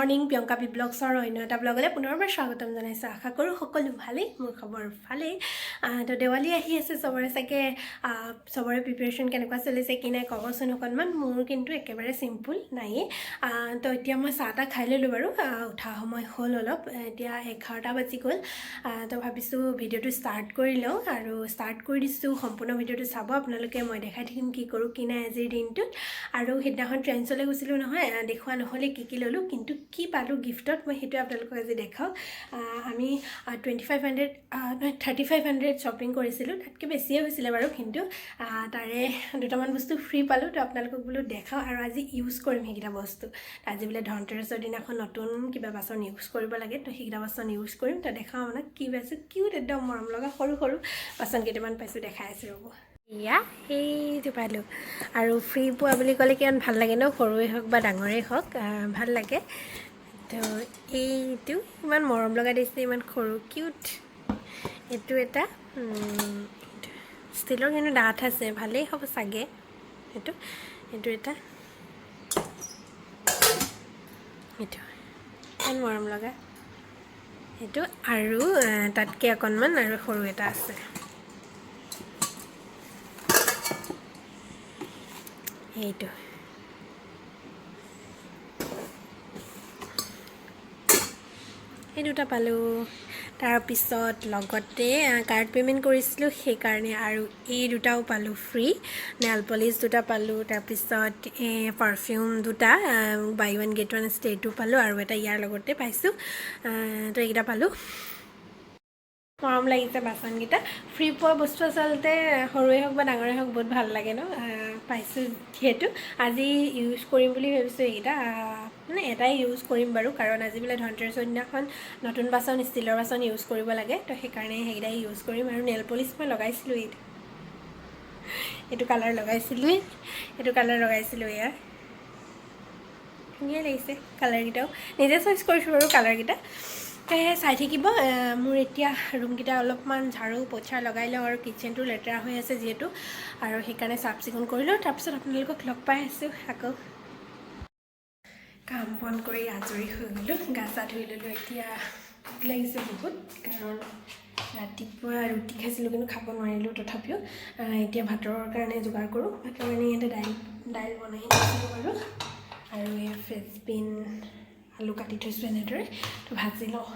Morning, Priyanka B ব্লগছৰ অন্য এটা ব্লগলৈ পুনৰবাৰ স্বাগতম জনাইছোঁ। আশা কৰোঁ সকলো ভালেই, মোৰ খবৰ ভালেই। তো দেৱালী আহি আছে, চবৰে চাগে চবৰে প্ৰিপেৰেশ্যন কেনেকুৱা চলিছে কি নাই ক'বচোন অকণমান। মোৰ কিন্তু একেবাৰে চিম্পুল নায়েই। তো এতিয়া মই চাহ তাহ খাই ল'লোঁ বাৰু। উঠা সময় হ'ল অলপ, এতিয়া 11টা বাজি গ'ল। তো ভাবিছোঁ ভিডিঅ'টো ষ্টাৰ্ট কৰি লওঁ আৰু ষ্টাৰ্ট কৰি দিছোঁ। সম্পূৰ্ণ ভিডিঅ'টো চাব আপোনালোকে, মই দেখাই থাকিম কি কৰোঁ কি নাই আজিৰ দিনটোত। আৰু সেইদিনাখন ট্ৰেণ্ডছলৈ গৈছিলোঁ নহয়, দেখুওৱা নহ'লে কি কি ল'লোঁ, কিন্তু কি পালোঁ গিফ্টত মই সেইটোৱে আপোনালোকক আজি দেখাওঁ। আমি 2500 নহয়, 3500 শ্বপিং কৰিছিলোঁ, তাতকৈ বেছিয়ে হৈছিলে বাৰু, কিন্তু তাৰে দুটামান বস্তু ফ্ৰী পালোঁ। তো আপোনালোকক বোলো দেখাওঁ আৰু আজি ইউজ কৰিম সেইকেইটা বস্তু। আজি বোলে ধনতেৰছৰ দিনাখন নতুন কিবা বাচন ইউজ কৰিব লাগে, তো সেইকেইটা বাচন ইউজ কৰিম। তো দেখাওঁ আপোনাক কি পাইছোঁ। কিউট, একদম মৰম লগা সৰু সৰু বাচন কেইটামান পাইছোঁ, দেখাই আছোঁ ৰ'ব। এয়া সেইটো পালোঁ আৰু ফ্ৰী পোৱা বুলি ক'লে কিমান ভাল লাগে ন, সৰুৱেই হওক বা ডাঙৰেই হওক, ভাল লাগে। তো এইটো ইমান মৰম লগা দিছে, ইমান সৰু কিউট। এইটো এটা ষ্টীলৰ, কিন্তু ডাঠ আছে, ভালেই হ'ব চাগে। এইটো এটা, এইটো ইমান মৰম লগা সেইটো। আৰু তাতকৈ অকণমান আৰু সৰু এটা আছে, এইটো। এই দুটা পালোঁ। তাৰপিছত লগতে কাৰ্ড পে'মেণ্ট কৰিছিলোঁ, সেইকাৰণে আৰু এই দুটাও পালোঁ ফ্ৰী। নেল পলিচ দুটা পালোঁ, তাৰপিছত এই পাৰফিউম দুটা, বাই ওৱান গেট ওৱান ষ্টেটো পালোঁ আৰু এটা ইয়াৰ লগতে পাইছোঁ। তো এইকেইটা পালোঁ। মৰম লাগিছে বাচনকেইটা। ফ্ৰী পোৱা বস্তু আচলতে সৰুৱে হওক বা ডাঙৰেই হওক বহুত ভাল লাগে ন। পাইছোঁ যিহেতু আজি ইউজ কৰিম বুলি ভাবিছোঁ এইকেইটা। মানে এটাই ইউজ কৰিম বাৰু, কাৰণ আজি বোলে ধনতেৰছৰ দিনাখন নতুন বাচন, ষ্টীলৰ বাচন ইউজ কৰিব লাগে, তো সেইকাৰণে সেইকেইটাই ইউজ কৰিম। আৰু নেল পলিচ মই লগাইছিলোঁ, এইটো কালাৰ লগাইছিলোঁৱেই, এইটো কালাৰ লগাইছিলোঁ। এয়া ধুনীয়া লাগিছে কালাৰকেইটাও, নিজে চইচ কৰিছোঁ বাৰু কালাৰকেইটা। সেয়ে চাই থাকিব। মোৰ এতিয়া ৰুমকেইটা অলপমান ঝাৰু পোচা লগাই লওঁ আৰু কিটচেনটো লেতেৰা হৈ আছে যিহেতু, আৰু সেইকাৰণে চাফ চিকুণ কৰি লওঁ, তাৰপিছত আপোনালোকক লগ পাই আছোঁ আকৌ। কাম বন কৰি আজৰি হৈ গ'লোঁ, গা চা ধুই ল'লোঁ। এতিয়া ভোক লাগিছে বহুত, কাৰণ ৰাতিপুৱা ৰুটি খাইছিলোঁ কিন্তু খাব নোৱাৰিলোঁ। তথাপিও এতিয়া ভাতৰ কাৰণে যোগাৰ কৰোঁ। ভাতৰ কাৰণে ইয়াতে দাইল দাইল বনাই দিছিলোঁ বাৰু, আৰু এয়া ফ্ৰেঞ্চ বিন আলু কাটি থৈছোঁ এনেদৰে, তো ভাজি লওঁ।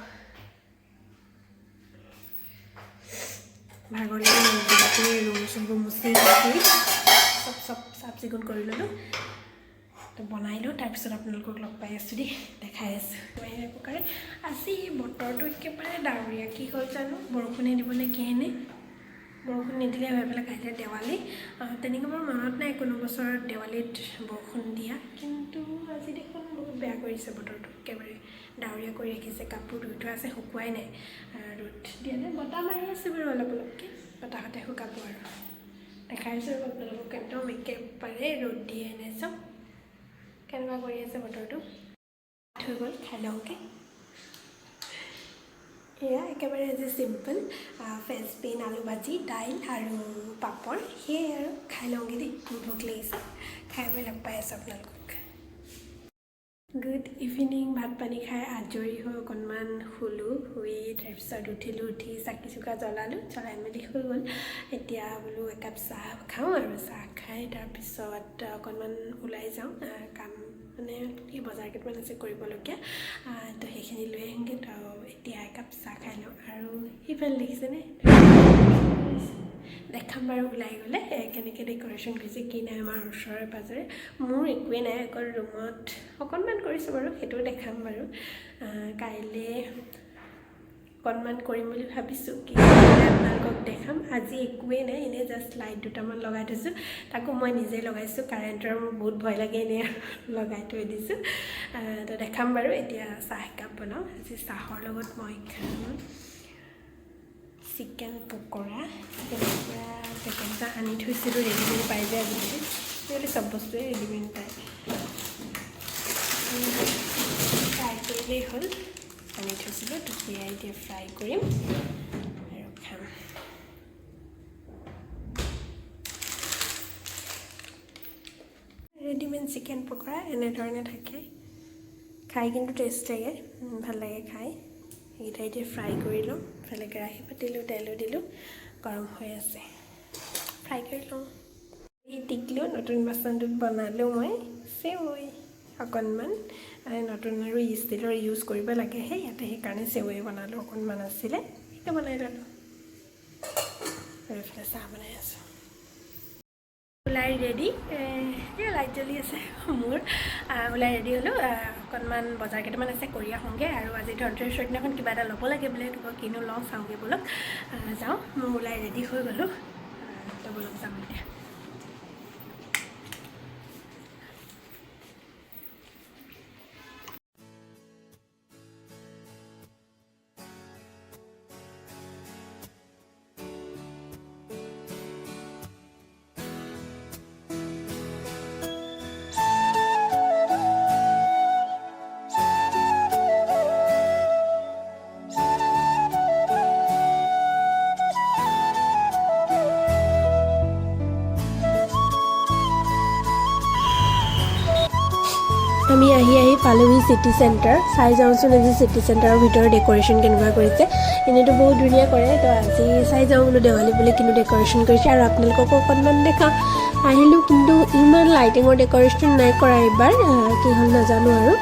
ভাগৰ লাগি ৰুম চুমবোৰ মুচি কাচি চব চব চাফ চিকুণ কৰি ল'লোঁ, তো বনাই লওঁ, তাৰপিছত আপোনালোকক লগ পাই আছোঁ দেই, দেখাই আছোঁ। প্ৰকাৰে আজি বতৰটো একেবাৰে ডাৱৰীয়া, কি হ'ল জানো, বৰষুণে দিবনে কিহেনে। বৰষুণ নিদিলে হৈ পেলাই, কাইলৈ দেৱালী। তেনেকৈ মোৰ মনত নাই কোনো বছৰত দেৱালীত বৰষুণ দিয়া, কিন্তু আজি দেখোন বহুত বেয়া কৰিছে বতৰটো, একেবাৰে ডাৱৰীয়া কৰি ৰাখিছে। কাপোৰ ধুই থোৱা আছে, শুকুৱাই নাই, ৰ'দ দিয়া নাই, বতাহ মাৰি আছে বাৰু অলপ অলপকৈ, বতাহতে শুকাব। আৰু দেখাই আছোঁ আপোনালোকক, একদম একেবাৰে ৰ'দ দিয়ে নাই, চব কেনেকুৱা কৰি আছে বতৰটো। হৈ গ'ল, খাই লওঁগৈ। এয়া একেবাৰে আজি চিম্পল, ফ্ৰেঞ্চ বিন আলু ভাজি, দাইল আৰু পাপৰ, সেয়াই আৰু। খাই লওঁগৈ দেই, মোৰ ভোক লাগিছে। খাই মই লগ পাই আছোঁ আপোনালোকক। গুড ইভিনিং, ভাত পানী খাই আজৰি হৈ অকণমান শুলোঁ, শুই তাৰপিছত উঠিলোঁ, উঠি চাকি চুকা জ্বলালোঁ, জ্বলাই মেলি হৈ গ'ল। এতিয়া বোলো একাপ চাহ খাওঁ আৰু চাহ খাই তাৰপিছত অকণমান ওলাই যাওঁ। কাম মানে এই বজাৰ কেইটামান আছে কৰিবলগীয়া, তো সেইখিনি লৈ আহিমগৈ। তো এতিয়া একাপ চাহ খাই লওঁ। আৰু সেইফালে দেখিছেনে, দেখাম বাৰু ওলাই গ'লে কেনেকৈ ডেক'ৰেশ্যন কৰিছে কি নাই আমাৰ ওচৰে পাঁজৰে। মোৰ একোৱেই নাই, অকল ৰুমত অকণমান কৰিছোঁ বাৰু, সেইটোও দেখাম বাৰু। কাইলৈ অকণমান কৰিম বুলি ভাবিছোঁ, কি আপোনালোকক দেখাম। আজি একোৱেই নাই, এনেই জাষ্ট লাইট দুটামান লগাই থৈছোঁ, তাকো মই নিজেই লগাইছোঁ, কাৰেণ্টৰ মোৰ বহুত ভয় লাগে, এনেই লগাই থৈ দিছোঁ। তো দেখাম বাৰু। এতিয়া চাহ একাপ বনাওঁ। আজি চাহৰ লগত মই খাম chicken pakora. Chicken pakora packet এটা আনি থৈছিলোঁ, ৰেডিমেড পাই যায় আজিকালি, আজিকালি চব বস্তুৱে ৰেডিমেড পায়, ফ্ৰাই কৰিলেই হ'ল। আনি থৈছিলোঁ, তো সেয়াই এতিয়া ফ্ৰাই কৰিম আৰু খাম। ৰেডিমেড চিকেন পকৰা এনেধৰণে থাকে, খাই কিন্তু টেষ্ট লাগে, ভাল লাগে খাই। সেইকেইটা এতিয়া ফ্ৰাই কৰি লওঁ। ইফালে কেৰাহী পাতিলোঁ, তেলো দিলোঁ, গৰম হৈ আছে, ফ্ৰাই কৰি লওঁ। এই টিকলো নতুন বাচনটোত বনালোঁ মই চেৱৈ অকণমান। নতুন আৰু ষ্টিলৰ ইউজ কৰিব লাগেহে ইয়াতে, সেইকাৰণে চেৱৈ বনালোঁ, অকণমান আছিলে সেইটো বনাই ল'লোঁ। আৰু এইফালে চাহ বনাই আছোঁ। ওলাই ৰেডি, এই লাইট জ্বলি আছে মোৰ। ওলাই ৰেডি হ'লোঁ। অকণমান বজাৰ কেইটামান আছে কৰি আহোঁগৈ। আৰু আজি ধনতেৰছৰ দিনাখন কিবা এটা ল'ব লাগে বোলে, সেইটো কিনো লওঁ চাওঁগৈ ব'লক। যাওঁ, মই ওলাই ৰেডি হৈ গ'লোঁ। তো ব'লক যাম এতিয়া। আমি আহি আহি পালোহি চিটি চেণ্টাৰ। চাই যাওঁচোন আজি চিটি চেণ্টাৰৰ ভিতৰত ডেক'ৰেশ্যন কেনেকুৱা কৰিছে। এনেইতো বহুত ধুনীয়া কৰে, তো আজি চাই যাওঁ বোলো দেৱালী বুলি কিন্তু ডেক'ৰেশ্যন কৰিছে আৰু আপোনালোককো অকণমান দেখাওঁ। আহিলোঁ কিন্তু ইমান লাইটিঙৰ ডেক'ৰেশ্যন নাই কৰা এইবাৰ, কি হ'ল নাজানো আৰু।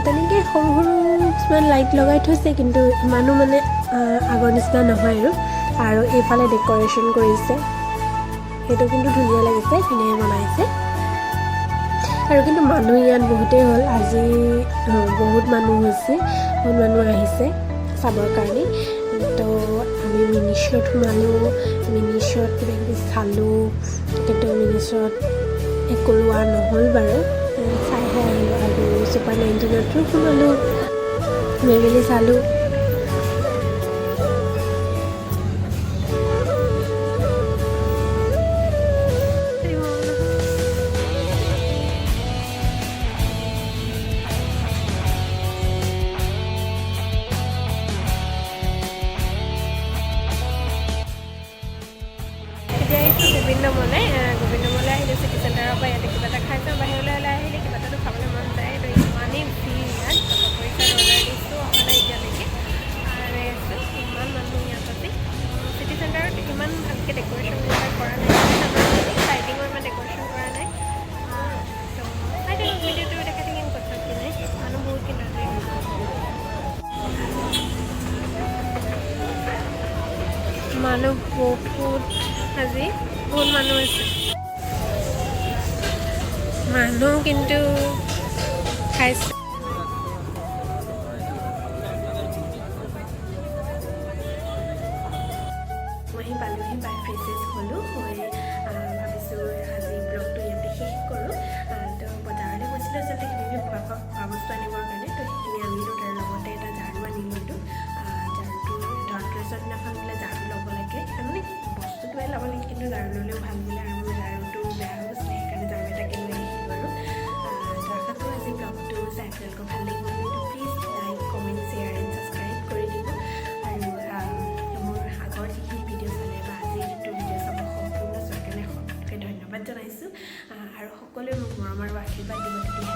তেনেকৈ সৰু সৰু কিছুমান লাইট লগাই থৈছে, কিন্তু ইমানো মানে আগৰ নিচিনা নহয় আৰু। আৰু এইফালে ডেক'ৰেশ্যন কৰিছে, সেইটো কিন্তু ধুনীয়া লাগিছে, ধুনীয়াকৈ বনাইছে। আৰু কিন্তু মানুহ ইয়াত বহুতেই হ'ল আজি, বহুত মানুহ হৈছে, বহুত মানুহ আহিছে চাবৰ কাৰণে। তো আমি মিনিশ্বত সোমালোঁ, মিনিশ্বত কিবা কিবি চালোঁ, কিন্তু মিনিশ্বত একো লোৱা নহ'ল বাৰু, চাইহে আহিলোঁ। আৰু ছুপাৰ 19তো সোমালোঁ, সোমাই মেলি চালোঁ। এতিয়া আহিছোঁ গোবিন্দমলৈ। গোবিন্দমলৈ আহিলোঁ চিটি চেণ্টাৰৰ পৰা, ইয়াতে কিবা এটা খাই যাওঁ। বাহিৰলৈ ওলাই আহিলে কিবা এটাতো খাবলৈ মন যায়। তো ইমানেই ভিৰ ইয়াত, পকৰী চাট অৰ্ডাৰ দিছোঁ, অহা নাই এতিয়ালৈকে, ৰৈ আছোঁ। ইমান মানুহ ইয়াত আজি। চিটি চেণ্টাৰত ইমান ভালকৈ ডেক'ৰেশ্যন এইবিলাক কৰা নাই, লাইটিঙৰ ইমান ডেক'ৰেশ্যন কৰা নাই। তো চাই থাকক ভিডিঅ'টো, দেখাই থাকিম ক'ত কি নাই। মানুহ বহুত কিন্তু আজি। মানুহ বহুত আজি, বহুত মানুহ আছে। মানুহ কিন্তু খাইছে। মই আহি পালোহি, পাই ফ্ৰেছ হ'লোঁ হৈ ভাবিছোঁ আজি ব্লগটো ইয়াতে শেষ কৰোঁ। তো বজাৰলৈ গৈছিলোঁ আচলতে কিবা কিবি খোৱা খোৱা খোৱা বস্তু আনিবৰ কাৰণে, তো সেইখিনি আনিলোঁ। তাৰ লগতে এটা ঝাৰু আনি ল'লোঁ। ঝাৰুটো ধনতেৰছৰ দিনাখন বোলে ঝাৰু ল'ব লাগে, তাৰমানে বস্তু কিবা ল'ব লাগে কিন্তু ঝাৰু ল'লেও ভাল বোলে। আৰু মোৰ ঝাৰুটো বেয়া হৈ গৈছিলে, সেইকাৰণে ঝাৰু এটাকে লৈ আহিলোঁ আৰু। তো আশা কৰোঁ আজি ব্লগটো চাই আপোনালোকৰ ভাল লাগিব। তো please like, comment, share and subscribe কৰি দিব। আৰু মোৰ আগৰ যিখিনি ভিডিঅ' চালে বা আজিৰ যিটো ভিডিঅ' চাব, সম্পূৰ্ণ চোৱাৰ কাৰণে সকলোকে ধন্যবাদ জনাইছোঁ। আৰু সকলোৱে মোক মৰম আৰু আশীৰ্বাদ দিব, তেতিয়াহে